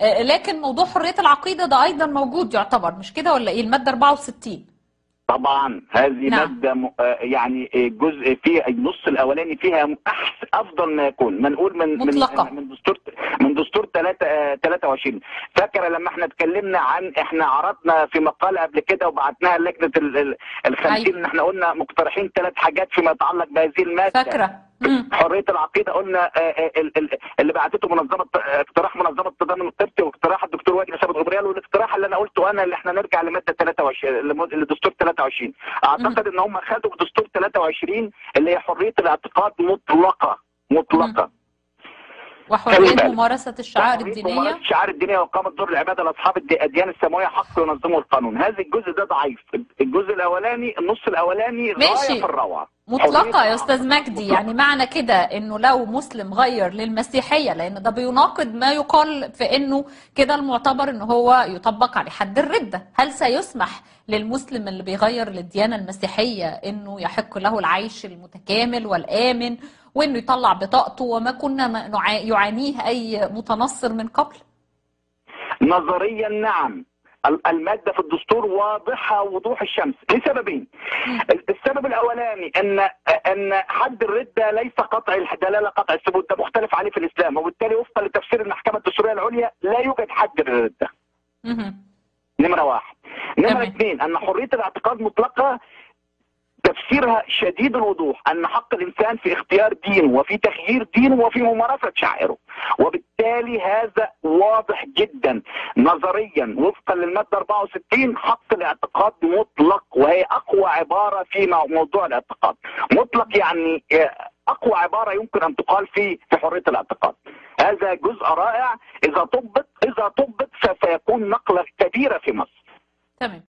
لكن موضوع حرية العقيدة ده أيضا موجود يعتبر، مش كده ولا إيه؟ المادة 64. طبعا هذه نعم. مادة يعني جزء فيها النص الأولاني فيها أحسن أفضل ما يكون، منقول من مطلقة. من دستور 23. فاكرة لما احنا اتكلمنا عن، احنا عرضنا في مقالة قبل كده وبعتناها لجنة ال 50، ان احنا قلنا مقترحين 3 حاجات فيما يتعلق بهذه المادة. فاكرة. حرية العقيدة قلنا اللي بعتته منظمة، اقتراح منظمة التضامن القبطي واقتراح الدكتور وائل ثابت غبريال، والاقتراح اللي انا قلته انا اللي احنا نرجع لمادة 23، لدستور 23. اعتقد ان هم خدوا دستور 23 اللي هي حرية الاعتقاد مطلقه مطلقه. وحريه ممارسة الشعائر الدينية، ممارسة الشعائر الدينية واقامه دور العبادة لاصحاب الاديان السماوية حق ينظمه القانون. هذا الجزء ده ضعيف، الجزء الاولاني، النص الاولاني غاية في الروعة. مطلقه يا استاذ مجدي، يعني معنى كده انه لو مسلم غير للمسيحية، لان ده بيناقض ما يقال في انه كده المعتبر ان هو يطبق عليه حد الردة، هل سيسمح للمسلم اللي بيغير للديانه المسيحية انه يحق له العيش المتكامل والامن وانه يطلع بطاقته وما كنا يعانيه اي متنصر من قبل؟ نظريا نعم، المادة في الدستور واضحة وضوح الشمس لسببين. السبب الأولاني أن حد الردة ليس قطع الدلالة قطع الثبوت، ده مختلف عليه في الإسلام، وبالتالي وفقا لتفسير المحكمة الدستورية العليا لا يوجد حد للردة. نمرة واحد. نمرة اثنين، أن حرية الاعتقاد مطلقة تفسيرها شديد الوضوح، أن حق الإنسان في اختيار دينه وفي تغيير دينه وفي ممارسة شعائره، وبالتالي هذا واضح جدا نظريا وفقا للمادة 64 حق الاعتقاد مطلق، وهي أقوى عبارة في موضوع الاعتقاد. مطلق يعني أقوى عبارة يمكن أن تقال في حرية الاعتقاد. هذا جزء رائع، إذا طبق سيكون نقلة كبيرة في مصر. تمام.